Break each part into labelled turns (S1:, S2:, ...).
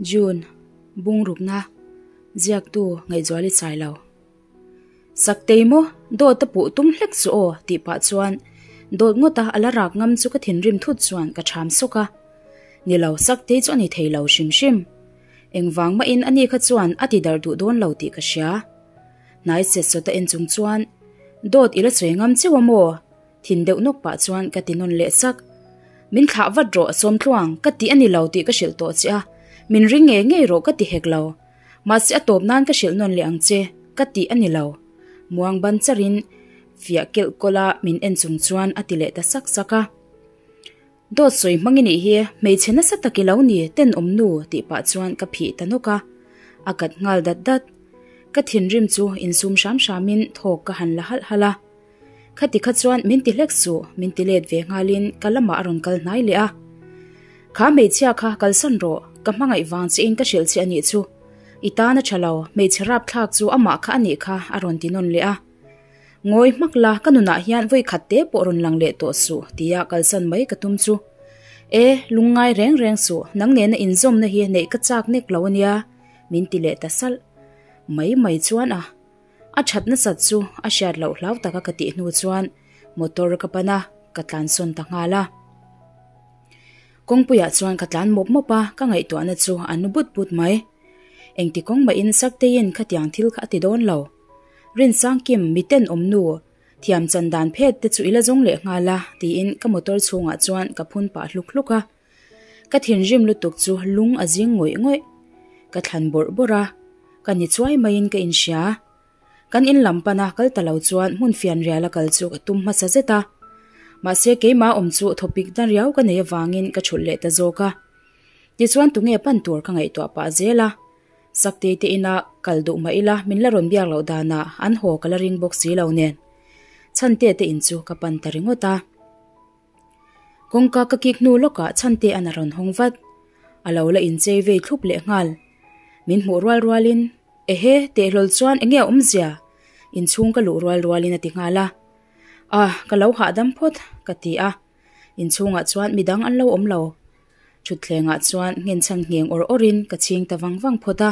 S1: June, Bungrukna, Ziaktu Ngaihzuali Sailo. Saktei maw, dawt a puh tum hlek chu aw tih pah chuan dawt ngawta a la rak ngam chu ka thinrim thut chuan ka ṭham sawk a. Ni lo, Saktei chu a ni thei lo hrim hrim. Engvang mahin ani kha chuan a ti darh duh dawn lo tih ka hria. Hnai set sawt a en chung chuan dawt i la sawi ngam cheu a maw? Thin deuh nawk pah chuan ka ti nawn leh sak. Min thlah vat rawh Sawmtluang, ka tih a ni lo tih ka hrilh tawh che a, min ring ngei ngei rawh ka ti hek lo. Mahse a tawp nan ka hrilh nawn leh ang che, ka tih a ni lo. Muang ban charin fiah kelh kawlh a min en chung chuan a ti leh ta sak sak a. Dawt sawi hmang i nih hi, hmeichhe nasa tak i lo ni, tenawm nu tih pah chuan ka phih ta nawk a. A kat nghal dat dat. Ka thinrim chu insum hram hramin thawk ka han la halh halh a. Khati kha chuan min ti hlek suh, min ti let ve nghalin ka lamah a rawn kal hnai leh a. Kha hmeichhia kha kalsan rawh, ka hmangaih vang chiin ka hrilh che a nih chu. I tan a tha lo, hmeichhe rapthlak chu amah kha a nih kha a rawn ti nawn leh a. Ngawi hmak la, ka nunah hian vawi khat te pawh rawn lang leh tawh suh tia kalsan mai ka tum chu. E, lungngai reng reng suh, nang nena inzawmna hi neih ka chak nek lo a nia, min ti leh ta salh. Mai mai chuan a. A that nasat chu a hriat loh hlau taka ka tih hnu chuan motor ka pan a, ka tlan sawn ta nghal a. Kawngpuiah chuan ka tlan mawp mawp a, ka ngaihtuahna chu a nu but but mai. Engti kawng mahin Sakteiin khatiang thil kha a ti dawn lo. Rinsangkim, miten awm nu, thiam chan dan phet te chu i la zawng leh nghal a, tiin ka motor chhungah chuan ka phun pah hluk hluk a. Ka thinrim lutuk chu lung a zing ngawih ngawih. Ka thlan bawrh bawrh a, ka ni chuai maiin ka inhria. Kan in lam pana kal ta lo chuan hmun fian riala kal chu ka tum hmasa zet a. Mahse keimah awm chu thawpik na riau ka nei avangin ka chhulh leh ta zawk a. Tichuan tunge pan tur ka ngaihtuah pah zel a. Saktei te ina kal duh mah ila min la rawn biak loh danah an haw ka la ring bawk si lo nen. Chhante te in chu ka pan ta ringawt a. Kawngka ka kik hnu lawkah chhante an a rawn hawng vat. A lo la inchei vei thlup leh nghal. Min hmuh rual rualin, Ehe, tehlawl chuan enge a awmzia? Inchhung ka luh rual rualin a ti nghal a. Ah, ka lo hahdam phawt, ka ti a. Inchhungah chuan midang an lo awm lo. Thutthlengah chuan nghenchhan ngheng awr awrin ka chhing ta vang vang phawt a.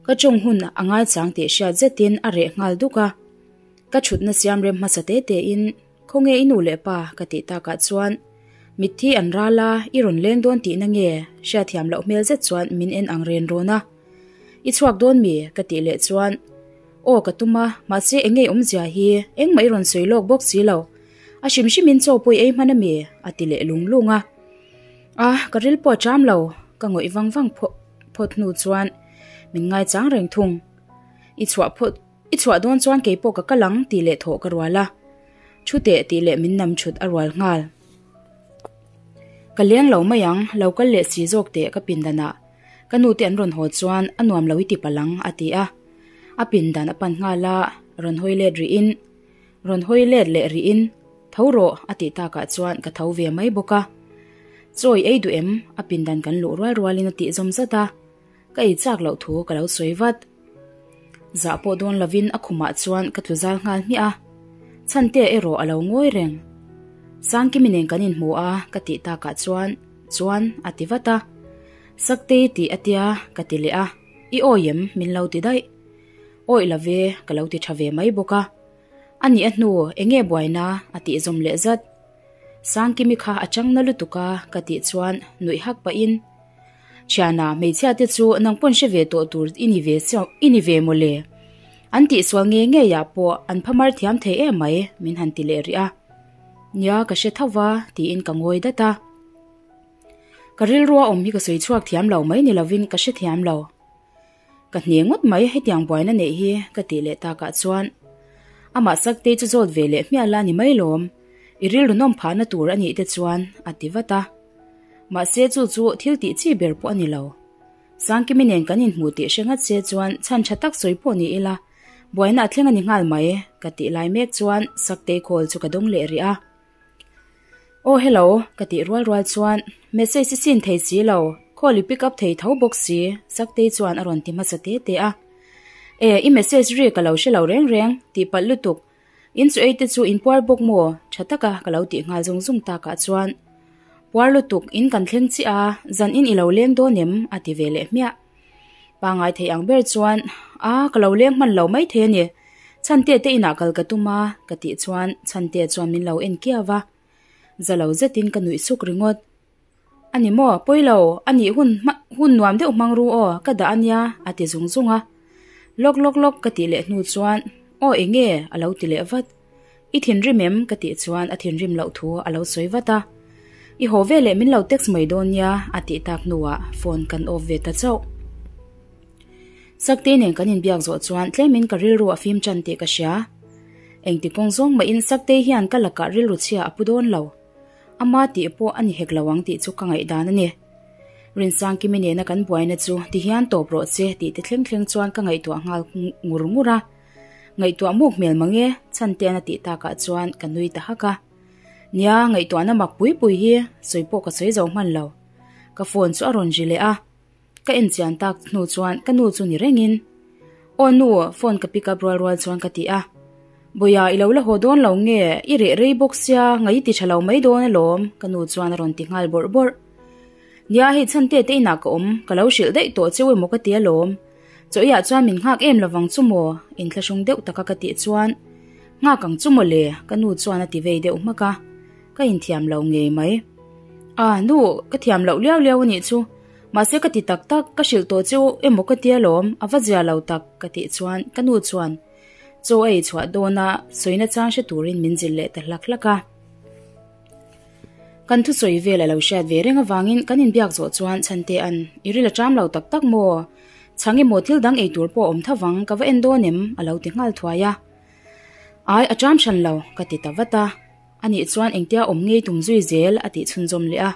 S1: Ka tawng hun a ngaichang tih hriat zetin a reh nghal duk a. Ka thutna siam rem hmasa te tein, Khawnge i nu leh pa? ka tih takah chuan, Mitthi an ral a, i rawn leng dawn tihna nge? Hriatthiam loh hmel zet chuan min en ang ren rawn a. I chhuak dawn mi? ka tih leh chuan, Aw ka tum a, mahse eng nge awmzia hi? Engmah i rawn sawi lawk bawk si lo. A hrim hrimin chaw pawh i ei hman a mi? a ti leh lung lung a. A, ka ril pawh a ṭam lo, ka ngawih vang vang phawt. Phawt hnu chuan min ngaichang reng thung. I chhuah phawt, i chhuah dawn chuan kei pawh ka kal ang tih leh thawh ka rual a. Thu teh tih leh min nam thut a rual nghal. Ka leng lo mai ang, lo kal leh si zawk teh ka pindan ah. Ka nu te an rawn haw chuan a nuam lo i ti palh ang a ti a. A pindan a pan nghal a, rawn hawi let rih in, rawn hawi let leh rih in, Tho rawh a tih takah chuan ka tho ve mai bawk a. Chaw i ei duh em? A pindan kan luh rual rualin a tih zawm zat a. Ka ei chak loh thu ka lo sawi vat. Zah pawh dawn lovin a khumah chuan ka tlu zal nghal hmiah a. Chhante erawh a lo ngawi reng. Sangkimi nen kan inhmu a ka tih takah chuan, Chuan a ti vat a. Saktei tih a tia ka ti leh a. I awi em? Min lo ti daih. Awi lo ve ka lo ti tha ve mai bawk a. A nih a hnu, enge buaina? a tih zawm leh zat. Sangkimi kha a chang na lutuk a, ka tih chuan nuih hak pahin, Thiana, hmeichhia te chu nang pawn hre ve tawh tur i ni ve i ni ve mawle. An tihsual nge ngei ah pawh an phamar thiam thei em mai, min han ti leh rih a. Nia, ka hre tho va, tiin ka ngawi dat a. Ka rilrua awm hi ka sawi chhuak thiam lo mai ni lovin ka hre thiam lo. Ka hne ngawt mai hetiang buaina neih hi ka tih leh takah chuan amah Saktei chu zawt ve leh hmiah la ni mai lawm, i rilru nawm phahna tur a nih te chuan a ti vat a. Mahse chu chu thil tih chi ber pawh a ni lo. Sangkimi nen kan inhmu tih hre ngat se chuan chhan tha tak sawi pawh ni ila buaina a thleng a ni nghal mai ka tih lai mek chuan Saktei call chu ka dawng leh rih a. Aw hello, ka tih rual rual chuan message i sin thei si lo, call i pick up thei tho bawk si, Saktei chuan a rawn ti hmasa te te a. E, i message ri ka lo hre lo reng reng, tih palh lutuk. In chu ei te chu in puar bawk maw? Tha taka ka lo tih nghal zung zung takah chuan. Puar lutuk in kan thleng chiah a, zan in i lo leng dawn em? a ti ve leh hmiah. Pangai thei ang ber chuan, A, ka lo leng hman lo mai thei a ni. Chhante te inah kal ka tum a, ka tih chuan Chhante chuan min lo en kiau a. Za lo zetin ka nuih suk ringawt. A ni maw, pawi lo, a nih hun hun nuam deuh hmang ru aw, ka dah a nia, a ti zung zung a. Lawk lawk lawk ka tih leh hnu chuan, Aw eng nge? a lo ti leh vat. I thinrim em? ka tih chuan a thinrim loh thu a lo sawi vat a. I haw ve leh min lo text mai dawn nia, a tih tak hnuah phone kan off ve ta chauh. Sakte nen kan inbiak zawh chuan tlemin ka rilru a fim tan tih ka hria. Engti kawng zawng mahin Sakte hian ka lakah rilru chhia a pu dawn lo. Ama tih pawh a ni hek lo ang tih chu ka ngaihdan a ni. Rinsangkimi nena kan buaina chu tihian tawp rawh che tih te thleng thleng chuan ka ngaihtuah nghal ngur ngur a. Ngaihtuah muk hmel mange Chhantean a tih takah chuan ka nui ta hak a. Nia, ngaihtuahna mak pui pui hi sawi pawh ka sawi zo hman lo. Ka phone chu a rawn ri leh a. Ka en chian tak hnu chuan ka nu chu ni rengin, Aw nu, phone ka pick up rual rual chuan ka ti a. Bawia i lo la haw dawn lo nge, i reh rei bawk sia, ngai i ti tha lo mai dawn alawm, ka nu chuan a rawn ti nghal bawrh bawrh. Nia hei chhante te inah ka awm, ka lo hrilh daih tawh cheu emaw ka ti alawm. Chaw iah chuan min nghak em lovang chu maw? Inthlahrung deuh taka ka tih chuan, Nghak ang chu maw le, ka nu chuan a ti vei deuh hmak a. Ka inthiam lo ngei mai. A, nu, ka thiam loh liau liau a nih chu. Mahse ka ti tak tak, ka hrilh tawh cheu emaw ka tia lawm, a va zia lo tak, ka tih chuan ka nu chuan chaw a ei chhuah dawn a, sawina chang hre turin min zilh leh ta hlak hlak a. Kan thusawi vel a lo hriat ve reng avangin kan inbiak zawh chuan Chhantea'n, I ril a ṭam lo tak tak maw? Chhang emaw thil dang ei tur pawh a awm tho vang, ka va en dawn em? a lo ti nghal thuai a. Ai, a ṭam hran lo, ka ti ta vat a. Anih chuan engtia awm ngei tum zui zel a tih chhunzawm leh a.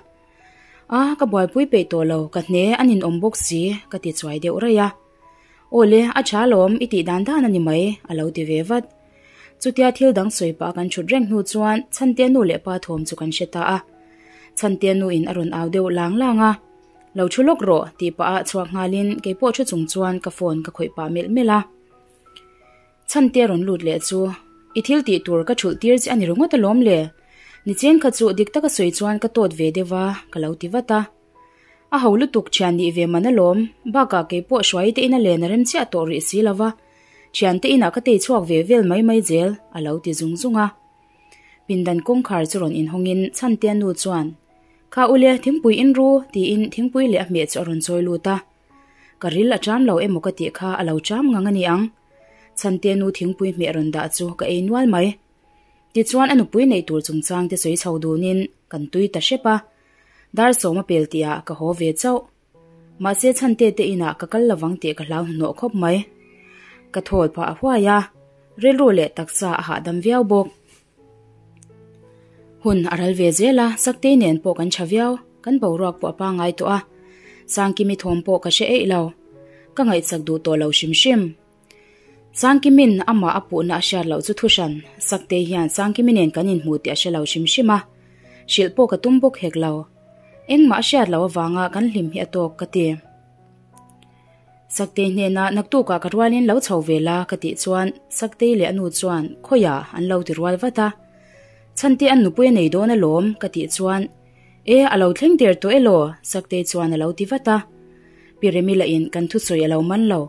S1: A, ka buaipui peih tawh lo, ka hne a ninawm bawk si, ka ti chuai deuh raih a. Aw le, a ṭha alawm, i tih dan dan a ni mai, a lo ti ve vat. Chutia thil dang sawi pah kan ṭhut reng hnu chuan Chhantea nu leh pa thawm chu kan hre ta a. Chhantea nuin a rawn au deuh lang lang a, Lo ṭhu lawk rawh, tih pah ah chhuak nghalin keipawh ṭhu chung chuan ka phone ka khawih pah melh melh a. Chhantea rawn lut leh chu, I thil tih tur ka thulh tir che a ni ringawt alawm le. Nichen kha chu dik taka sawi chuan ka tawt ve deuh a, ka lo ti vat a. A ho lutuk thian nih ve man alawm, bakah kei pawh hruai te ina len a rem chiah tawh rih si lo va, thian te inah ka tei chhuak ve vel mai mai zel, a lo ti zung zung a. Pindan kawngkhar chu rawn inhawngin Chhantea nu chuan, Kha ule, thingpui in ru, tiin thingpui leh a hmeh chu a rawn chawi lut a. Ka ril a ṭam lo emaw ka tih kha a lo ṭam ngang a ni ang. Chhantea nu thingpui hmeh rawn dah chu ka ei nual mai. Tichuan a nupui neih tur chungchang te sawi chho dunin kan tui ta hrep a. Dar sawm a pel tihah ka haw ve chauh. Mahse Chhante te inah ka kal lovang tih ka hlau hnuhnawh khawp mai. Ka thawl phah a huai a, rilru leh taksa a hahdam viau bawk. Hun a ral ve zel a, Saktei nen pawh kan tha viau, kan boruak pawh a pangngai tawh a. Sangkimi thawm pawh ka hre eih lo. Ka ngaihchak duh tawh lo hrim hrim. Sangkimin amah a puhna a hriat loh chu thuhran, Saktei hian Sangkimi nen kan inhmu tih a hre lo hrim hrim a, hrilh pawh ka tum bawk hek lo. Engmah a hriat loh avanga kan hlim hi a tawk ka ti. Saktei hnena naktukah ka rualin lo chho ve la ka tih chuan Saktei leh a nu chuan khawiah an lo ti rual vat a. Chhante an nupui a nei dawn alawm ka tih chuan E a lo thleng der tawh elaw Saktei chuan a lo ti vat a. Pi Remi lahin kan thusawi a lo man lo.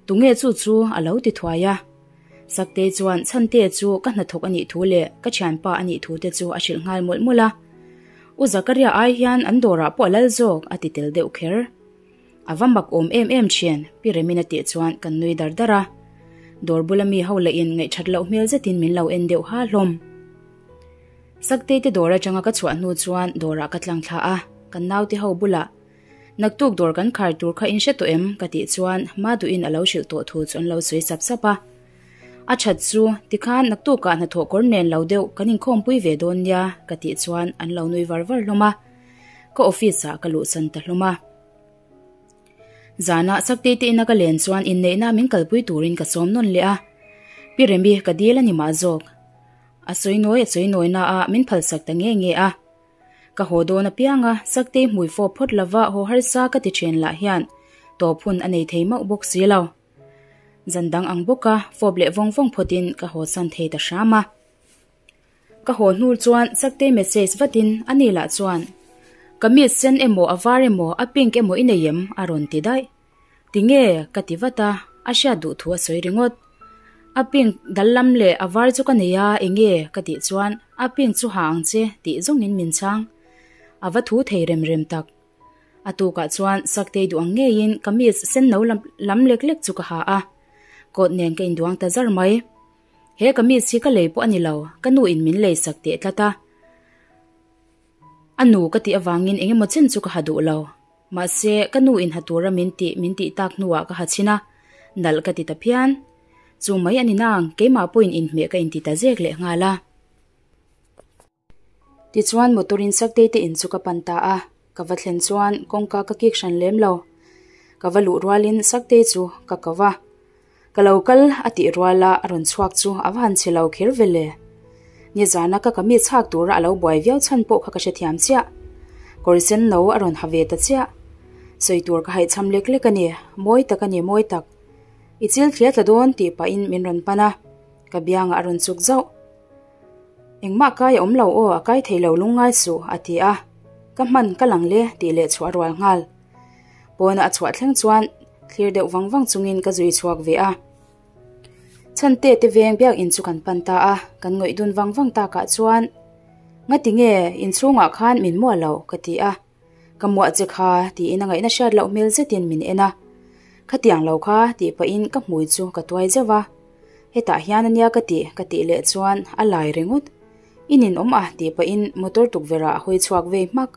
S1: Tunge chu chu a lo ti thuai a. Saktei chuan Chhante chu ka hnathawk a nih thu leh ka thianpa a nih thu te chu a hrilh nghal mawlh mawlh a. U Zakaria ai hian an dawrah pawh a lal zawk a ti tel deuh kher. A va mak awm em em thin, Pi Remina tih chuan kan nui dar dar a. Dawr bula mi ho lahin ngaihthat loh hmel zetin min lo en deuh ha hlawm. Saktei te dawr atanga ka chhuah hnu chuan dawrah ka tlang thla a, kan naute ho bulah, Naktuk dawr kan khar tur kha in hre tawh em? ka tih chuan Maduhin a lo hrilh tawh thu chu an lo sawi sap sap a. A that chu, tikhan naktukah hnathawh kawr nen lo deuh kan inkhawmpui ve dawn nia ka tih chuan an lo nui var var hlawm a. Ka office ah ka luhsan ta hlawm a. Zanah Saktei te ina ka len chuan inneihna min kalpui turin ka sawm nawn leh a. Pi Remi ka dil a ni mah zawk. A sawi nawi a sawi nawi na a min phalsak ta nge nge a. Ka haw dawn apiang a, Saktei hmui fawp phawt lova haw harsa ka ti then lah hian tawp hun a nei thei mauh bawk si lo. Zan dang ang bawk a, fawp leh vawng vawng phawtin ka haw san thei ta hram a. Ka haw hnu chuan Saktei message vatin a ni lah chuan. Kamis sen emaw a var emaw a pink emaw i nei em? a rawn ti daih. Tinge? ka ti vat a, a hriat duh thu a sawi ringawt. A pink dal lam leh a var chu ka nei a, enge? ka tih chuan a pink chu ha ang che tih zawngin min chhang. A va thu thei rem rem tak. A tukah chuan Saktei duh ang ngeiin kamis sen no lam lek lek chu ka ha a, coat nen ka induang ta zar mai. He kamis hi ka lei pawh a ni lo, ka nu in min lei sak teh tlat a. A nu ka tih avangin eng emaw chen chu ka ha duh lo. Mahse, ka nu in ha tura min tih min tih tak hnuah ka ha chhin a, nalh ka ti ta phian. Chu mai a ni nang, keimah pawhin inhmeh ka inti ta zek leh nghal a. Tichuan motor in Saktei te in chu ka pan ta a, ka va thlen chuan kawngka ka kik hran lem lo. Ka va luh rualin Saktei chu ka ko va. Ka lo kal a tih ruala a rawn chhuak chu a va han chhe lo kher ve le. Nizana ka kamis chhak tura a lo buai viau chhan pawh kha ka hrethiam chiah. Kawr sen no a rawn ha ve ta chiah. Sawi tur ka haihchham lek lek a ni, mawi tak a ni mawi tak. I chil thlia tla dawn tih pahin min rawn pan a, ka biangah a rawn chuk zauh. Engmah kai a awm lo aw, a kai thei lo lungngai suh, a ti a. Ka hman ka lang le tih leh chhuah a rual nghal. Pawna a chhuah thleng chuan thlir deuh vang vang chungin ka zui chhuak ve a. Chhante te veng biakinn chu kan pan ta a, kan ngawih dun vang vang takah chuan Ngati nge inchhungah khan min muah loh ka ti a. Ka muah che kha tiin a ngaihna hriat loh hmel zetin min en a. Khatiang lo kha tih pahin ka hmui chu ka tuai zeuh a. Hetah hian ania ka tih ka tih leh chuan a lai ringawt. I ninawm a tih pahin motor tukverh ah a hawi chhuak vei hmak.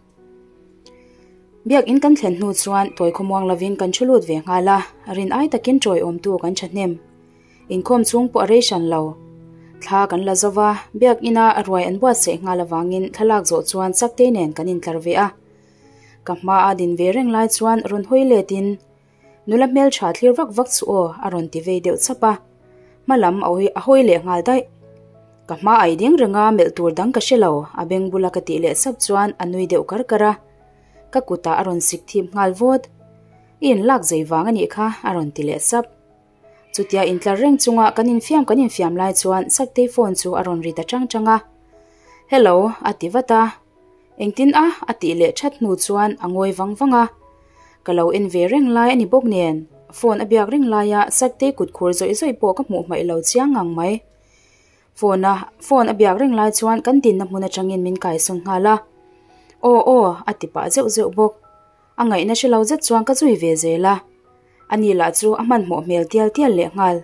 S1: Biakinn kan thlen hnu chuan tawi khawmuang lovin kan thu lut ve nghal a, rin ai takin tawiawmtu kan thahnem. Inkhawm chhung pawh a rei hran lo. Thla kan la zo va, Biakinn-a a ruai an buatsaih nghal avangin thlalak zawh chuan Saktei nen kan intlar ve a. Ka hmaa din ve reng lai chuan rawn hawi letin, Nula hmeltha thlir vak vak chu aw a rawn ti vei deuh chap a, hma lam a hawi leh nghal daih. Ka hma ai ding renga melh tur dang ka hre lo, a beng bula ka tih leh sap chuan a nui deuh kar kar a. Ka kutah a rawn sik thip nghal vawt. I inlak zei vang a nih kha a rawn ti leh sap. Chutia intlar reng chunga kan infiam kan infiam lai chuan Saktei phone chu a rawn ri ta chang chang a. Hello a ti vat a. Engtin a? a tih leh that hnu chuan a ngawi vang vang a. Ka lo en ve reng lai a ni bawk nen, phone a biak reng laia Saktei kut khur zawih zawih pawh ka hmuh hmaih lo chiang ngang mai. Phone a phone a biak reng lai chuan kan dinna hmun atangin min kaisawn nghal a. Aw aw a ti pah zeuh zeuh bawk. A ngaihna hre lo zet chuan ka zui ve zel a. Ani lah chu a hmanhmawh hmel tial tial leh nghal.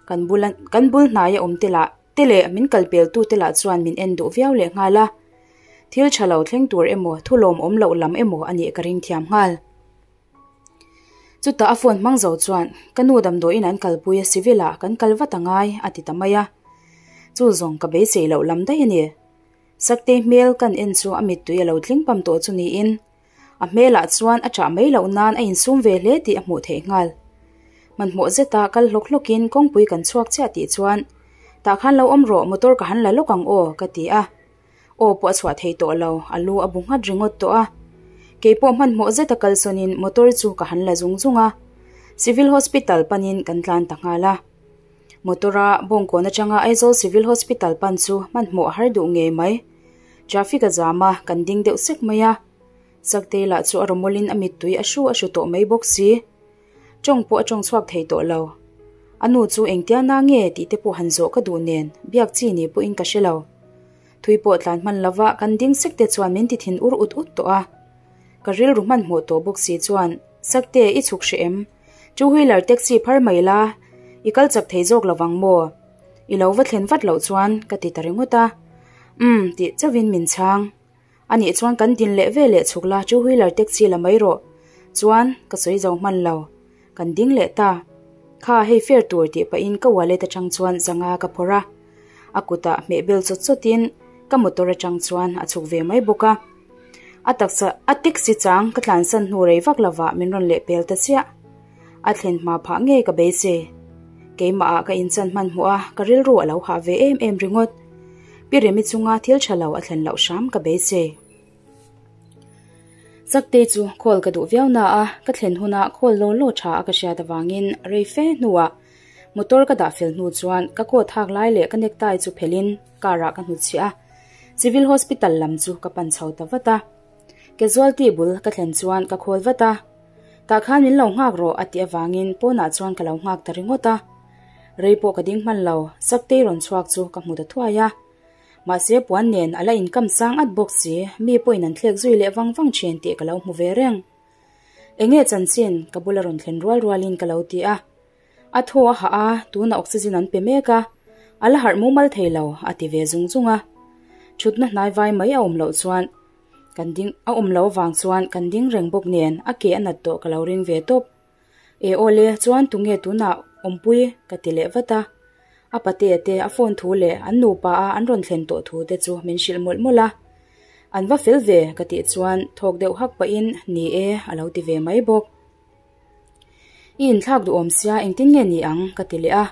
S1: Kan bula kan bul hnaia awm te lah te leh min kal pel tu te lah chuan min en duh viau leh nghal a. Thil tha lo thleng tur emaw thu lawmawm loh lam emaw a nih ka ring thiam nghal. Chutah a phone hmang zo chuan ka nu damdawiin an kalpui a civil ah kan kal vat angai a ti ta mai a. Chu zawng ka beisei loh lam daih a ni. Saktei hmel kan en chu a mittui a lo tling pam tawh chu niin A hmelah chuan a ṭah mai loh nan a insum ve hle tih a hmuh theih nghal. Hmanhmawh zeta kal hlawk hlawkin kawngpui kan chhuak chiah tih chuan, Tah khan lo awm rawh, motor ka han la lawk ang aw, ka ti a. Aw pawh a chhuah thei tawh lo, a lu a bu nghat ringawt tawh a. Kei pawh hmanhmawh zeta kalsawnin motor chu ka han la zung zung a. Civil Hospital panin kan tlan ta nghal a. Motor-a Bawngkawn atanga Aizawl Civil Hospital pan chu hmanhmawh a har duh ngei mai. Traffic a zam a, kan ding deuh sek mai a. Saktei lah chu a rawmawlin a mittui a hru a hru tawh mai bawk si. Tawng pawh a tawng chhuak thei tawh lo. A nu chu engtia na nge tih te pawh han zawh ka duh nen, biak chi ni pawhin ka hre lo. Thui pawh tlan hman lova kan ding sek te chuan min ti thin ur ut ut tawh a. Ka rilru hmanhmawh tawh bawk si chuan, Sakte, i chhuk hreh em? Two wheeler taxi phar mai la, i kal chak thei zawk lovang maw? I lo va thlen vat loh chuan ka ti ta ringawt a. Umm, tih chauhin min chhang. Anih chuan kan din leh ve leh chhuk la, two wheeler taxi la mai rawh. Chuan, ka sawi zo hman lo. Kan ding leh ta. Kha, hei fare tur tih pahin ka wallet atang chuan zanga ka phawrh a. A kutah hmeh bel chawt chawtin ka motor atang chuan a chhuk ve mai bawk a. A taksa a taxi chang ka tlansan hnu rei vak lovah min rawn leh pel ta chiah. A thlen hma phah ngei ka beisei. Keimah ah ka inchan hmanhmawh a, ka rilru a lo hah ve em em ringawt. Pi Remi chunga thil tha lo a thlen loh hram ka beisei. Saktei chu call ka duh viau na a, ka thlen huna call law law tha a ka hriat avangin rei fe hnuah motor ka dah fel hnu chuan ka coat hak lai leh ka necktie chu phelhin car ah ka hnutchhiah a. Civil Hospital lam chu ka pan chho ta vat a. Casualty bul ka thlen chuan ka khawl vat a, Tah khan min lo nghak rawh a tih avangin pawnah chuan ka lo nghak ta ringawt a. Rei pawh ka ding hman lo, Saktei rawn chhuak chu ka hmu ta thuai a. Mahse puan nen a la inkam sang at bawk si, mi pawhin an thlek zui leh vang vang thin tih ka lo hmu ve reng. Enge chanchin? Ka bula rawn thlen rual rualin ka lo ti a. A thaw a hah a, tunah oxygen an pe mek a, a la harh mumal thei lo, a ti ve zung zung a. Thutna hnai vai mai a awm loh chuan kan ding a awm lo vang chuan kan ding reng bawk nen a ke a nat tawh ka lo ring ve tawp. E awle, chuan tunge tunah awmpui? ka ti leh vat a. A patea te a phone thu leh an nupa a an rawn thlen tawh thu te chu min hrilh mawlh mawlh a. An va fel ve ka tih chuan thawk deuh hak pahin ni e a lo ti ve mai bawk. I inthlak duhawm sia engtin nge ni ang ka ti leh a.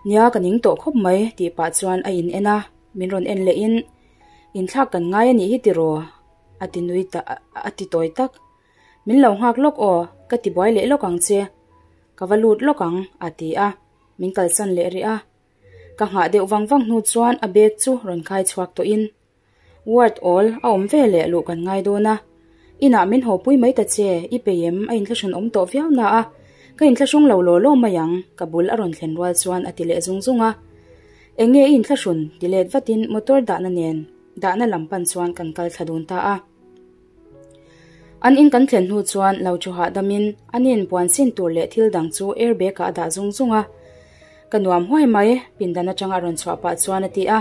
S1: Nia ka ning tawh khawp mai tih pah chuan a in en a, min rawn en leh in inthlak kan ngai a nih hi tiraw a ti nui ta a ti tawi tak. Min lo nghak lawk aw ka ti buai leh lawk ang che ka va lut lawk ang a ti a. Min kalsan leh rih a, ka nghah deuh vang vang hnu chuan a bag chu rawn khai chhuak tawhin ward awl a awm ve leh luh kan ngai dawn a, inah min haw pui mai ta che, i pei em a inthlahrun awm tawh viau na a, ka inthlahrung lo law law mai ang ka bul a rawn thlen rual chuan a ti leh zung zung a, eng nge i inthlahrun ti let vatin motor dahna nen dahna lam pan chuan kan kal thla dun ta a. An in kan thlen hnu chuan lo thu hahdamin an in puan sin tur leh thil dang chu air bag ah a dah zung zung a. Ka nuam huai mai, pindan atanga a rawn chhuah pah chuan a ti a.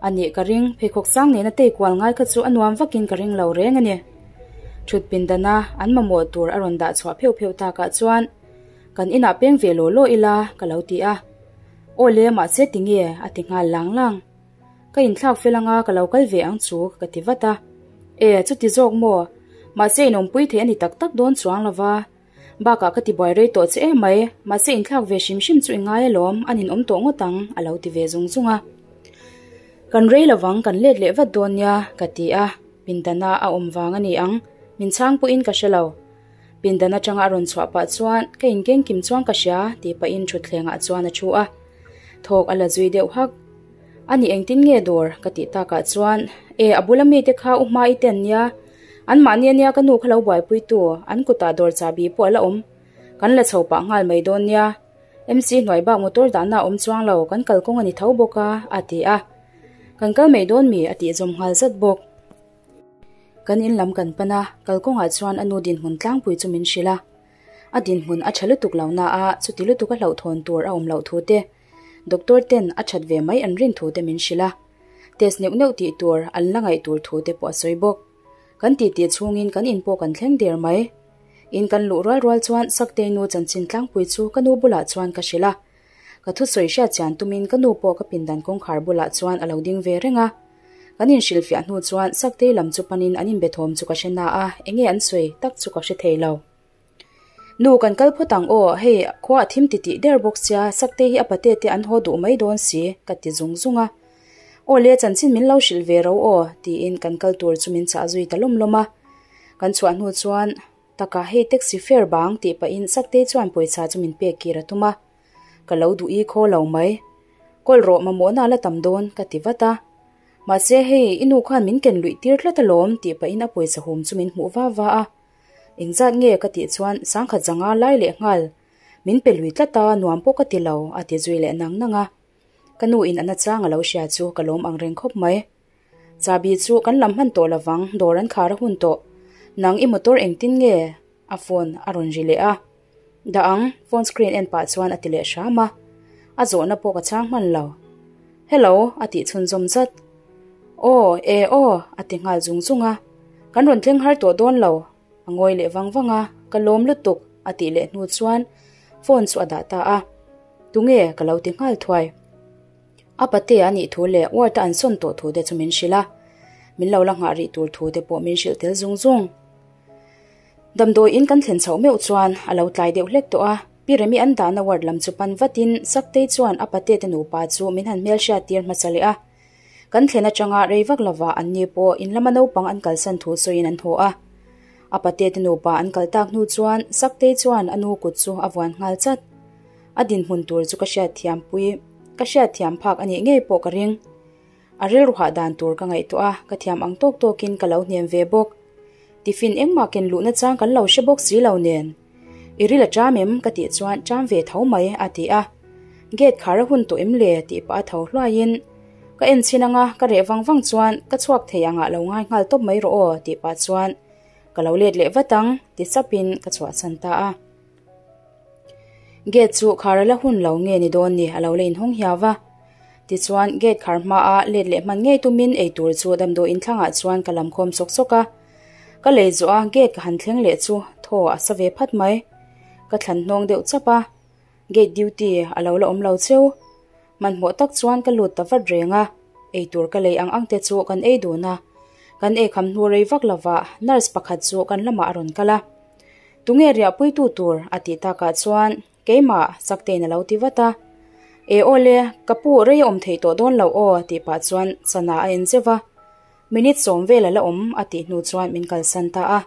S1: A nih ka ring, pheikhawk sang nena tei kual ngai kha chu a nuam vakin ka ring lo reng a ni. Thut pindana an mamawh tur a rawn dah chhuah pheuh pheuh takah chuan kan inah peng ve law law ila ka lo ti a. Aw le mahse tinge a ti nghal lang lang. Ka inthlak fel anga ka lo kal ve ang chu ka ti vat a. E, chuti zawk maw? Mahse inawmpui thei a ni tak tak dawn chuang lo va. Bakah ka ti buai rei tawh che em mai, mahse inthlak ve hrim hrim chu i ngai alawm, a ninawm tawh ngawt ang, a lo ti ve zung zung a. Kan rei lovang kan let leh vat dawn nia, ka ti a, pindana a awm vang a ni ang, min chhang pawhin ka hre lo. Pindan atanga a rawn chhuah pah chuan ka inkeng kim chuang ka hria tih pahin thutthlengah chuan a thu a. Thawk a la zui deuh hak. A ni engtin nge dawr ka tih takah chuan e a bula mite kha u hma i ten nia, anmahni ania ka nu kha lo buaipui tu, an kutah dawr chahbi pawh a la awm. Kan la chho pah nghal mai dawn nia. MC hnuai bak motor dahna a awm chuang lo, kan kalkawng a ni tho bawk a, a ti a. Kan kal mai dawn mi a tih zawm nghal zat bawk. Kan in lam kan pan a, kalkawngah chuan a nu dinhmun tlangpui chu min hrilh a. A dinhmun a tha lutuk lo na a, chuti lutuk a hlauhthawn tur a awm loh thu te, doctor ten a that ve mai an rin thu te min hrilh a. Test neuh neuh tih tur an la ngaih tur thu te pawh a sawi bawk. Kan titi chhungin kan in pawh kan thleng der mai. In kan luh rual rual chuan Saktei nu chanchin tlangpui chu ka nu bulah chuan ka hrilh a. Ka thusawi hriat chian tumin ka nu pawh ka pindan kawngkhar bulah chuan a lo ding ve reng a. Kan inhrilhfiah hnu chuan Saktei lam chu panin an inbe thawm chu ka hre na a, enge an sawi tak chu ka hre thei lo. Nu, kan kal phawt ang aw, hei khua a thim titih der bawk sia, Saktei hi a pate te an haw duh mai dawn si, ka ti zung zung a. Aw le, chanchin min lo hrilh ve ro aw, tiin kan kal tur chu min chah zui ta lawm lawm a. Kan chhuah hnu chuan, Taka hei taxi fare bang tih pahin Saktei chuan pawisa chu min pek kir a tum a. Ka lo duh i khaw lo mai. Kawl rawh mamawhna a la tam dawn ka ti vat a. Mahse hei i nu khan min ken luih tir tlat alawm tih pahin a pawisa hum chu min hmuh va va a. Engzat nge ka tih chuan sangkhat zanga lai leh nghal min pe lui tlat a nuam pawh ka ti lo a ti zui leh nang nang a. Ka nu in a nachang a lo hria chu ka lawm ang reng khawp mai. Chahbi chu kan lam hman tawh lovang dawr an khar a hun tawh. Nang i motor engtin nge? A phone a rawn ri leh a. Dah ang, phone screen en pah chuan a ti leh hram a. A zawhna pawh ka chhang hman lo. Hello, a tih chhunzawm zat. Aw, e aw, a ti nghal zung zung a. Kan rawn thleng har tawh dawn lo. A ngawi leh vang vang a, ka lawm lutuk, a tih leh hnu chuan phone chu a dah ta a. Tunge ka lo ti nghal thuai. A pate a nih thu leh ward a an sawn tawh thu te chu min hrilh a. Min lo la nghah rih tur thu te pawh min hrilh tel zung zung. Damdawi in kan thlen chhoh meuh chuan a lo tlai deuh hlek tawh a, Pi Remi an dahna ward lam chu pan vatin Saktei chuan a pate te nupa chu min han hmelhriat tir hmasa leh a. Kan thlen atanga rei vak lovah an ni pawh in lama naupang an kalsan thu sawiin an haw a. A pate te nupa an kal tak hnu chuan Saktei chuan a nu kut chu a vuan nghal chat. A dinhmun tur chu ka hriatthiam pui, ka hriatthiam phak a nih ngei pawh ka ring. A rilru hah dan tur ka ngaihtuah a, ka thiam ang tawk tawkin ka lo hnem ve bawk. Tiffin engmah ken luhna chang kan lo hre bawk si lo nen. I ril a ṭam em? ka tih chuan ṭam ve tho mai a ti a. Gate khar a hun tawh em le? tih pah a tho hluaiin ka en chhin anga ka reh vang vang chuan ka chhuak thei angah lo ngai nghal tawp mai rawh aw tih pah chuan ka lo let leh vat ang ti chapin ka chhuahsan ta a. Gate chu khar a la hun lo nge ni dawn ni a lo la inhawng hiau va. Tichuan gate khar hmaa let leh hman ngei tumin eitur chu damdawi inthlangah chuan ka lam khawm sawk sawk a. Ka lei zawh a gate ka han thleng leh chu thaw a sa ve phat mai. Ka thlan hnawng deuh chap a, gate duty a lo la awm lo cheu. Hmanhmawh tak chuan ka lut ta vat reng a, eitur ka lei ang ang te chu kan ei dun a. Kan eikham hnu rei vak lovah nurse pakhat chu kan lamah a rawn kal a. Tunge riahpuitu tur? a tih takah chuan keimah Saktein a lo ti vat a. E aw le, ka pu rei a awm theih tawh dawn lo aw tih pah chuan sana a en zeuh va. Minute sawm vel a la awm a tih hnu chuan min kalsan ta a.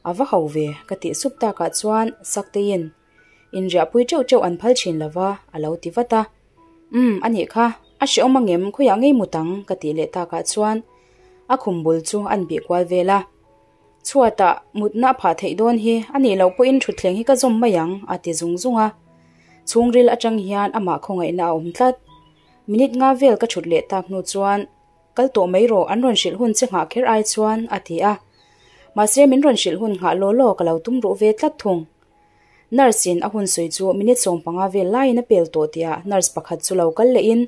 S1: A va ho ve ka tih sup takah chuan Sakteiin inriahpui teuh teuh an phal thin lo va a lo ti vat a. Umm a nih kha, a hrehawm angem khawiah ngei mut ang ka tih leh takah chuan a khum bul chu an bih kual vel a. Chhuatah mutna a phah theih dawn hi a nih loh pawhin thutthleng hi ka zawm mai ang a ti zung zung a. Chhungril atang hian amah khawngaihna a awm tlat. Minute nga vel ka thut leh tak hnu chuan kal tawh mai rawh an rawn hrilh hun che nghah kher ai chuan a ti a. Mahse min rawn hrilh hun nghah law law ka lo tum ruh ve tlat thung. Nurse in a hun sawi chu minute 15 vel laiin a pel tawh tihah nurse pakhat chu lo kal lehin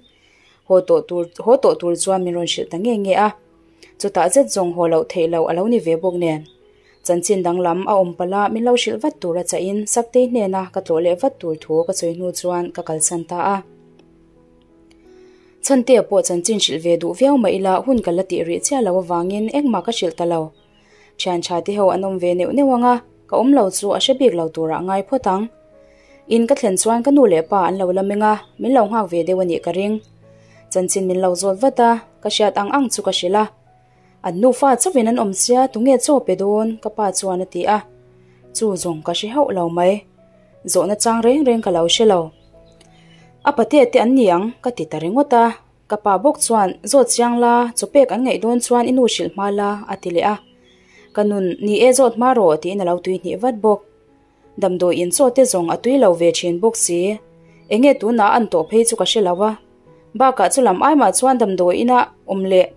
S1: haw tawh tur haw tawh tur chuan min rawn hrilh ta nge nge a. Chutah zet zawng haw loh theih loh a lo ni ve bawk nen. Chanchin danglam a awm palh a min lo hrilh vat tur a chahin Saktei hnena ka tlawh leh vat tur thu ka sawi hnu chuan ka kalsan ta a. Chhantea pawh chanchin hrilh ve duh viau mah ila hun ka la tih rih chiah lo avangin engmah ka hrilh ta lo. Thian tha te ho an awm ve neuh neuh ang a, ka awm lo chu a hre bik lo turah ngai phawt ang. In ka thlen chuan ka nu leh pa an lo la meng a, min lo nghak ve deuh a nih ka ring. Chanchin min lo zawt vat a, ka hriat ang ang chu ka hrilh a. An nufa chauhin an awm sia tunge chaw pe dawn ka pa chuan a ti a. Chu zawng ka hre hauh lo mai. Zawhna chang reng reng ka lo hre lo. A patea te an ni ang ka ti ta ringawt a. Ka pa bawk chuan, Zawt chiang la, chaw pek an ngaih dawn chuan i nu hrilh hma la, a ti leh a. Ka nun, Ni e zawt hma rawh, tiin a lo tui hnih vat bawk. Damdawi in chaw te zawng a tui lo ve thin bawk si. Enge tunah an tawh phei chu ka hre lo a. Bakah chu lam aimah chuan damdawi inah awm leh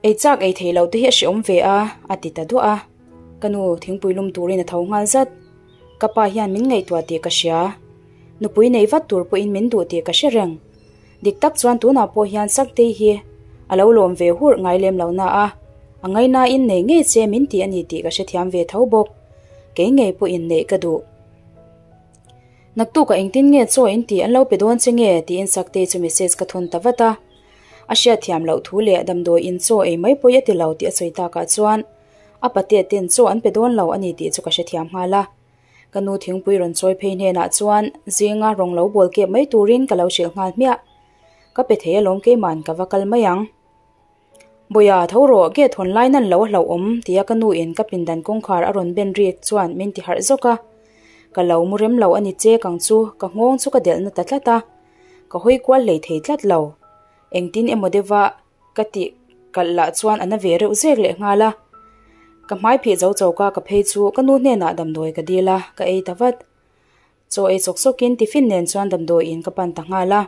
S1: ei chak ei thei lo te hi a hreawm ve a, a ti ta duah a. Ka nu thingpui lum turin a tho nghal zat. Ka pa hian min ngaihtuah tih ka hria. Nupui nei vat tur pawhin min duh tih ka hre reng. Dik tak chuan tunah pawh hian Saktei hi a lo lawm ve hurh ngai lem lo na a, a ngainain nei ngei che min ti a ni tih ka hrethiam ve tho bawk. Kei ngei pawhin neih ka duh. Naktukah engtin nge chaw in tih an lo pe dawn che nge? tiin Saktei chu message ka thawn ta vat a. A hriatthiam loh thu leh damdawi in chaw ei mai pawi a ti lo tih a sawi takah chuan a patea ten chaw an pe dawn lo a ni tih chu ka hrethiam nghal a. Ka nu thingpui rawn chawi phei hnenah chuan zinga rawng lo bawl kep mai turin ka lo hrilh nghal hmiah. Ka pe thei alawm keiman ka va kal mai ang. Bawia tho rawh gate hawn lai nan lo a hlauhawm tia ka nu in ka pindan kawngkhar a rawn ben rik chuan min ti harh zawk a. Ka lo mu rem lo a ni che kang chu ka nghawng chu ka delh na ta tlat a. Ka hawi kual hlei thei tlat lo. Engtin emaw deuha ka tih kalh lah chuan a na ve reuh zek leh nghal a. Ka hmai phih zo choka ka phei chu ka nu hnenah damdawi ka dil a, ka ei ta vat. Chaw ei sawk sawkin tiffin nen chuan damdawiin ka pan ta nghal a.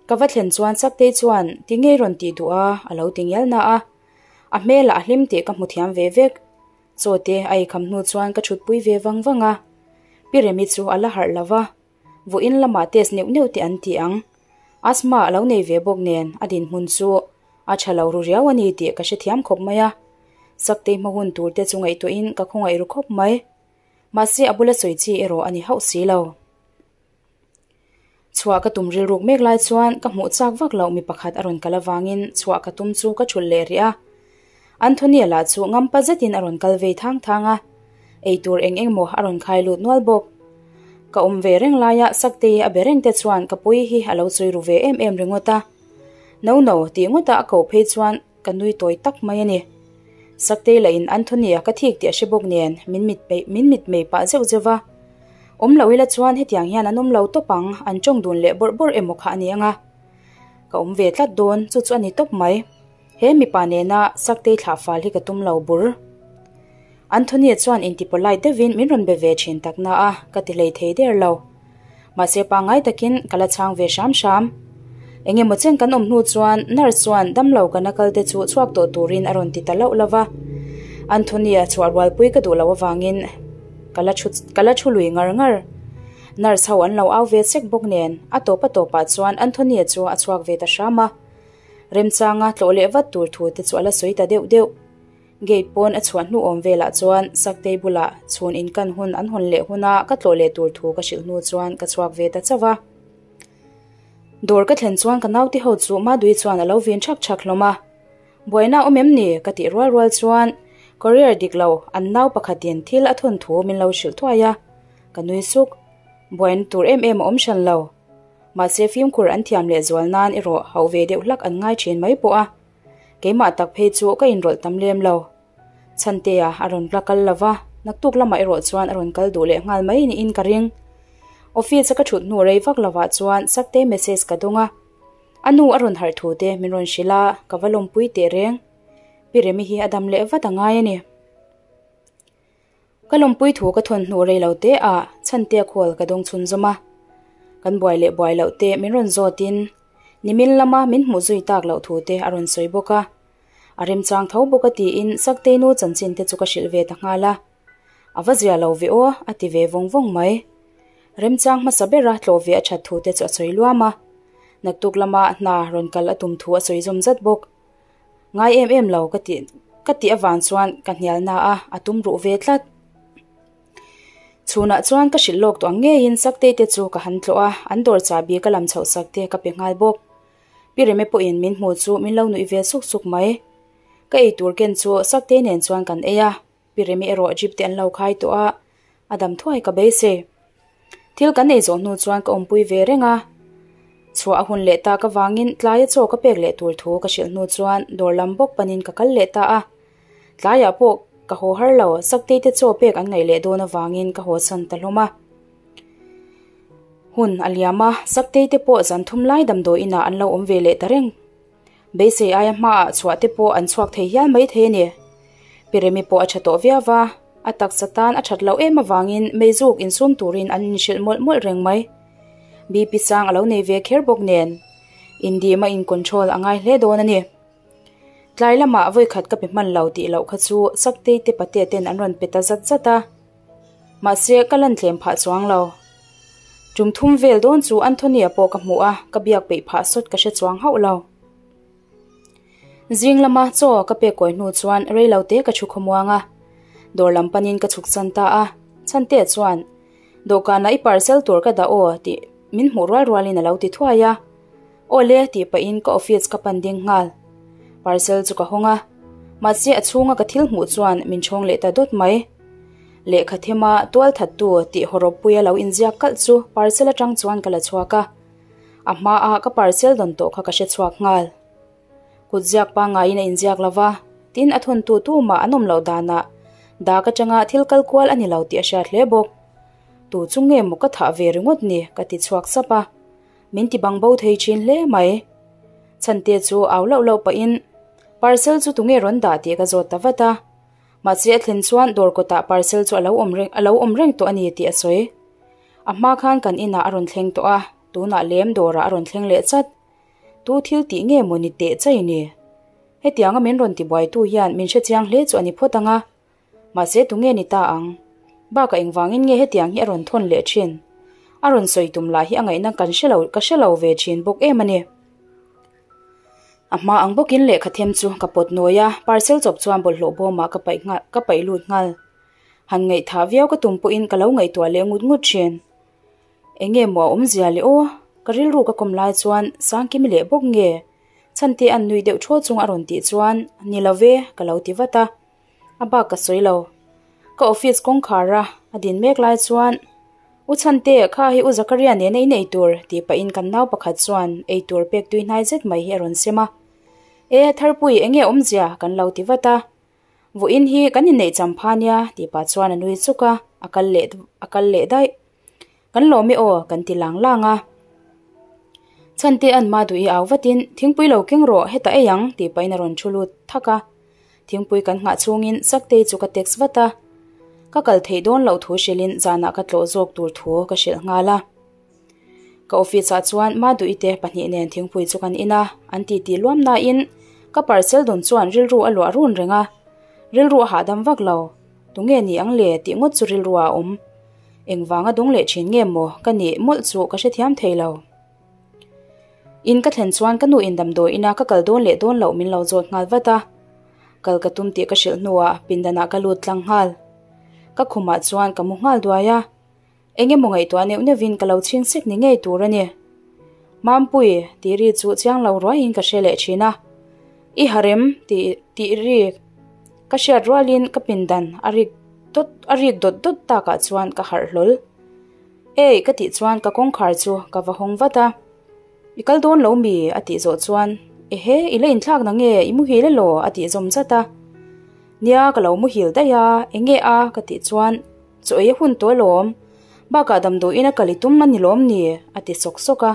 S1: Ka va thlen chuan Saktei chuan ti ngei rawn tih duh a, a lo ti ngial na a. A hmelah a hlim tih ka hmu thiam ve vek. Chaw te a eikham hnu chuan ka thutpui ve vang vang a. Pi Remi chu a la harh lo va. Vawiin lamah test neuh neuh te an ti ang. Asthma a lo nei ve bawk nen a dinhmun chu a tha lo ru riau a ni tih ka hrethiam khawp mai a. Saktei hma hun tur te chu ngaihtuahin ka khawngaih ru khawp mai. Mahse a bula sawi chi erawh a ni hauh si lo. Chhuah ka tum rilruk mek lai chuan ka hmuh chak vak loh mi pakhat a rawn kal avangin chhuah ka tum chu ka thulh leh rih a. Anthony-a lah chu ngampa zetin a rawn kal vei thang thang a, eitur eng eng maw a rawn khai lut nual bawk. Ka awm ve reng laia Saktei a be reng te chuan ka pui hi a lo chawi ru ve em em ringawt a. No no tih ngawta a koh phei chuan ka nui tawi tak mai a ni. Saktei lahin Anthony-a ka thik tih a hre bawk nen min mit min mit mei pah zeuh zeuh va. Awm lo ila chuan hetiang hian an awm lo tawp ang, an tawng dun leh bawrh bawrh emaw kha a ni ang a. Ka awm ve tlat dawn, chu chu a ni tawp mai. He mipa nena Saktei thlah fal hi ka tum lo bur. Anthony chuan inti polite deuhin min rawn be ve thin tak na a, ka ti hlei thei der lo. Mahse pangngai takin ka la chhang ve hram hram. Eng emaw chen kan awm hnu chuan nurse chuan damlo kana kal te chu chhuak tawh turin a rawn ti ta loh lo va. Anthony-a chhuah rualpui ka duh loh avangin ka la thu ka la thu lui ngar ngar. Nurse ho an lo au ve chek bawk nen a tawp a tawpah chuan Anthony-a chu a chhuak ve ta hram a. Remchanga tlawh leh vat tur thu te chu a la sawi ta deuh deuh. Gate pawn a chhuah hnu awm velah chuan Saktei bulah chhun inkan hun an hawn leh huna ka tlawh leh tur thu ka hrilh hnu chuan ka chhuak ve ta chauh a. Dawr ka thlen chuan ka naute ho chu Madui chuan a lo vin thak thak hlawm a. Buaina awm em ni? ka tih rual rual chuan courier dik lo an nau pakhatin thil a thawn thu min lo hrilh thuai a. Ka nui suk. Buaina tur em em a awm hran lo. Mahse fimkhur an thiam leh zual nan erawh hauh ve deuh hlak an ngai thin mai pawh a. Keimah tak phei chu ka inrawlh tam lem lo. Chhantea a rawn la kal lo va, naktuk lamah erawh chuan a rawn kal duh leh nghal mai niin ka ring. Office a ka thut hnu rei vak lovah chuan Saktei message ka dawng a. A nu a rawn harh thu te min rawn hrilh a, ka va lawmpui teh reng. Pi Remi hi a dam leh vat a ngai a ni. Ka lawmpui thu ka thawn hnu rei lo te ah Chhantea call ka dawng chhun zawm a. Kan buai leh buai loh te min rawn zawt in nimin lama min hmuh zui tak loh thu te a rawn sawi bawk a. A remchang tho bawk a tiin Saktei nu chanchin te chu ka hrilh ve ta nghal a. A va zia lo ve aw a ti ve vawng vawng mai. Remchang hmasa bera tlawh ve a that thu te chu a sawi luam a. Naktuk lama hna rawn kal a tum thu a sawi zawm zat bawk. Ngai em em lo ka tih ka tih avang chuan ka hnial na a, a tum ruh ve tlat. Chhunah chuan ka hrilh lawk tawh ang ngeiin Saktei te chu ka han tlawh a, an dawr chahbi ka lam chhoh sak te ka pe nghal bawk. Pi Reme pawhin min hmu chu min lo nuih ve suk suk mai. Ka eitur ken chu Saktei nen chuan kan ei a. Pi Remi erawh jeep te an lo khai tawh a, a dam thuai ka beisei. Thil kan ei zawh hnu chuan ka awmpui ve reng a, chhuah a hun leh tak avangin tlaia chaw ka pek leh tur thu ka hrilh hnu chuan dawr lam bawk panin ka kal leh ta a. Tlaiah pawh ka haw har lo, Saktei te chaw pek an ngaih leh dawn avangin ka haw chhan ta hlawm a. Hun a liam a, Saktei te pawh zan thum lai damdawi inah an lo awm ve leh ta reng. Beisei aia hmaah chhuah te pawh an chhuak thei hial mai thei a ni. Pi Remi pawh a tha tawh viau va, a taksa tan a that loh em avangin meizuk insum turin an inhrilh mawlh mawlh reng mai. BP sang a lo nei ve kher bawk nen, indih mah in control a ngai hle dawn a ni. Tlai lamah vawikhat ka pe hman lo tih loh kha chu Saktei te pate ten an rawn pe ta zat zat a. Mahse, ka lan tlem phah chuang lo. Tum thum vel dawn chu Anthony-a pawh ka hmuh a, ka biak peih phah sawt ka hre chuang hauh lo. Zing lama chaw ka pek kawi hnu chuan rei lo te ka thu khawmuang a, dawr lam panin ka chhuk chan ta a. Chhantea chuan, Dawhkanah i parcel tur ka dah aw tih min hmuh rual rualin a lo ti thuai a. Aw le tih pahin ka office ka pan ding nghal. Parcel chu ka hawng a, mahse a chhunga ka thil hmuh chuan min chhawng leh ta dawt mai. Lehkha thema tual thattu tih hawrawppuia lo inziak kalh chu parcel atang chuan ka la chhuak a, a hmaa ka parcel dawn tawh kha ka hre chhuak nghal. Kut ziak pangaiin a inziak lo va, tin a thawntu tumah an awm loh danah dak atanga thil kal kual a ni lo tih a hriat hle bawk. Tu chu nge maw ka thah ve ringawt ni ka ti chhuak sap a. Min ti bang bo thei thin hle mai. Chhante chu au loh loh pahin parcel chu tunge rawn dah tih ka zawt ta vat a. Mahse a thlen chuan dawr kawtah parcel chu a lo awm reng a lo awm reng tawh a ni tih a sawi. A hma khan kan inah a rawn thleng tawh a, tunah lem dawrah a rawn thleng leh chat. Tu thil tih nge maw ni teh chai ni? Hetianga min rawn tibuaitu hian min hrechiang hle chu a ni phawt ang a. Mahse tunge ni ta ang? Bakah engvangin nge hetiang hi a rawn thawn leh thin? A rawn sawi tum lah hi a ngaihna kan hre lo ka hre lo ve thin bawk em a ni. A hma ang bawkin lehkha them chu ka pawt nawi a, parcel chawp chuan bawlhhlawh bawmah ka paih nghal ka paih lut nghal. Han ngaihthah viau ka tum pawhin ka lo ngaihtuah leh ngut ngut thin. Enge maw a awmzia le aw? Ka rilru ka kawm lai chuan Sangkimi leh bawk nge? Chhante an nui deuh thaw chung a rawn tih chuan, Ni lo ve, ka lo ti vat a. A bak ka sawi lo. Ka office kawngkhar a a din mek lai chuan, U Chhante, kha hi U Zakaria nena in ei tur, tih pahin kan nau pakhat chuan ei tur pek tui hnai zet mai hi a rawn sem a. E, Tharpui, enge awmzia? kan lo ti vat a. Vawiin hi kan inneih champha nia, tih pah chuan a nui chuk a, a kal leh a kal leh daih. Kan lawm e aw, kan ti lang lang a. Chhantea'n Maduhi au vatin, Thingpui lo keng rawh, hetah ei ang, tih pahin a rawn thu lut thak a. Thingpui kan nghah chhungin Saktei chu ka text vat a. Ka kal theih dawn loh thu hrilhin zanah ka tlawh zawk tur thu ka hrilh nghal a. Ka office ah chuan Maduhi te pahnih nen thingpui chu kan in a, an titi luam nain ka parcel dawn chuan rilru a luah run reng a. Rilru a hahdam vak lo. Tunge ni ang le tih ngawt chu rilru ah a awm. Engvanga dawng leh thin nge maw ka nih mawlh chu ka hrethiam thei lo. In ka thlen chuan ka nu in damdawi ina ka kal dawn leh dawn loh min lo zawt nghal vat a. Kal ka tum tih ka hrilh hnuah pindanah ka lut tlang nghal. Ka khumah chuan ka mu nghal duai a. Eng emaw ngaihtuah neuh neuhin ka lo chhing sek ni ngei tur a ni. Mampui, tih ri chu chiang lo ruaiin ka hre leh thin a. I harem, tih tih ri ka hriat rualin ka pindan a rik dawt a rik dawt dawt takah chuan ka harh hlawl. Ei, ka tih chuan ka kawngkhar chu ka va hawng vat a. I kal dawn lo mi? a tih zawh chuan, Ehe, i la inthlak na nge? I muhil elaw? a tih zawm zat a. Nia, ka lo muhil daih a, enge a? ka tih chuan, Chaw ei a hun tawh alawm. Bakah damdawiin a kal i tum a ni lawm ni? a ti sawk sawk a.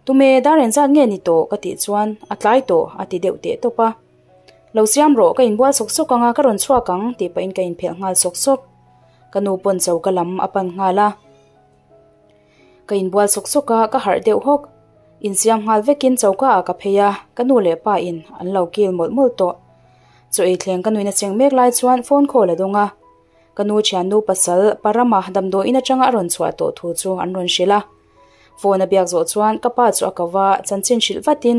S1: Tume, dar engzat nge ni tawh? ka tih chuan, A tlai tawh, a ti deuh teh tawp a. Lo siam rawh, ka inbual sawk sawk ang a, ka rawn chhuak ang, tih pahin ka inphelh nghal sawk sawk. Ka nu pawn choka lam a pan nghal a. Ka inbual sawk sawk a, ka harh deuh hawk. Insiam nghal vekin choka ah ka phei a, ka nu leh pa in an lo kil mawlh mawlh tawh. Chaw ei thleng ka nuin a cheng mek lai chuan phone call a dawng a. Ka nu thiannu pasal Parama damdawiin atanga a rawn chhuah tawh thu chu an rawn hrilh a. Phone a biak zawh chuan ka pa chu a ko va, chanchin hrilh vatin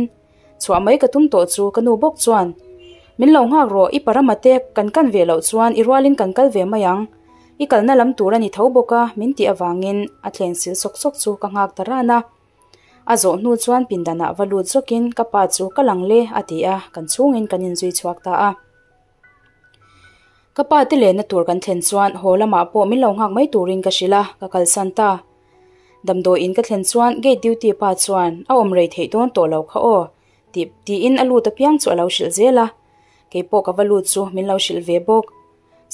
S1: Chhuah mai ka tum tawh chu ka nu bawk chuan, Min lo nghak rawh, i parama te kan kan ve loh chuan i rualin kan kal ve mai ang. I kalna lam tur a ni tho bawk a, min tih avangin a thleng sil sawk sawk chu ka nghak ta ran a. A zawh hnu chuan pindanah va lut zawkin ka pa chu ka lang le a ti a, kan chhungin kan inzui chhuak ta a. Ka pa te lenna tur kan thlen chuan haw lamah pawh min lo nghak mai turin ka hrilh a, ka kalsan ta. Damdawiin ka thlen chuan gate duty pa chuan a awm rei theih dawn tawh lo kha aw tih tiin a lut apiang chu a lo hrilh zel a, kei pawh ka va lut chu min lo hrilh ve bawk.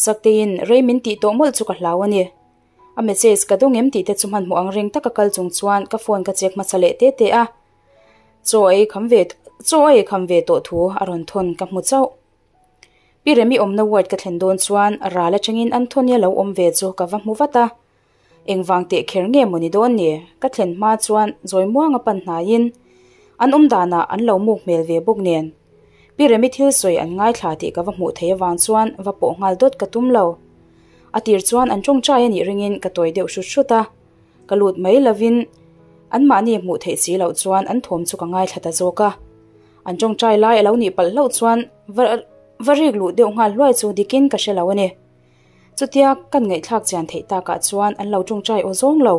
S1: Sakteiin rei min tih tawh mawlh chu ka hlau a ni. A message ka dawng em tih te chu hmanhmawh ang reng taka kal chung chuan ka phone ka check hmasa leh te te a. Chaw ei kham ve chaw a ei kham ve tawh thu a rawn thawn ka hmu chauh. Pi Remi awmna ward ka thlen dawn chuan ral atangin Anthony a lo awm ve chu ka va hmu vat a. Engvang teh kher nge maw ni dawn ni? Ka thlen hma chuan zawi muanga pan hnaiin an awm danah an lo muk hmel ve bawk nen. Pi Remi thil sawi an ngaithla tih ka va hmuh theih avang chuan va pawh nghal dawt ka tum lo. A tir chuan an tawngtai a nih ringin ka tawi deuh hrut hrut a. Ka lut mai lovin anmahni hmuh theih si loh chuan an thawm chu ka ngaithla ta zawk a. An tawngtai lai a lo nih palh hlauh chuan va va rik luh deuh nghal hluai chu dikin ka hre lo a ni. Chutia kan ngaihthlak chian theih takah chuan an lo tawngtai aw zawng lo.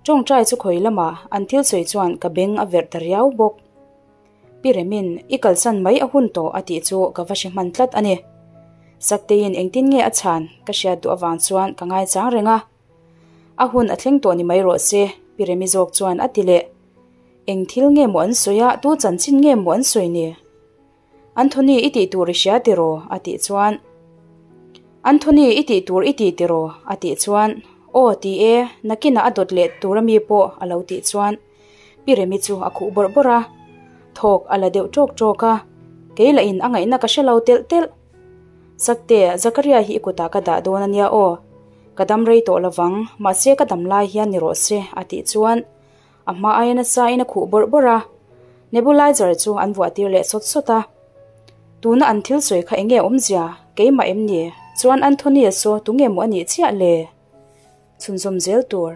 S1: Tawngtai chu khawi lamah an thil sawi chuan ka beng a verh ta riau bawk. Pi Remin, I kalsan mai a hun tawh a tih chu ka va hre hman tlat a ni. Sakteiin engtin nge a chhan ka hriat duh avang chuan ka ngaichang reng a. A hun a thleng tawh ni mai rawh se, Pi Remi zawk chuan a ti leh. Eng thil nge maw an sawi a, tu chanchin nge maw an sawi ni? Anthony i tih tur i hria tiraw? a tih chuan Anthony i tih tur i ti tiraw? a tih chuan Aw ti e, nakinah a dawt leh tur ami pawh a lo tih chuan Pi Remi chu a khuh bawrh bawrh a, thawk a la deuh ṭawk ṭawk a, kei lah in a ngaihna ka hre lo telh telh. Sakte, Zakaria hi i kutah ka dah dawn a nia aw, ka dam rei tawh lovang, mahse ka dam lai hian ni rawh se a tih chuan A hma aia nasa in a khuh bawrh bawrh a, nebulizer chu an vuah tir leh sawt sawt a. Tuna an thil sawi kha enge awmzia, keimah em ni? Chuan Anthony-a saw tunge maw a nih chiah le? Chhunzawm zel tur.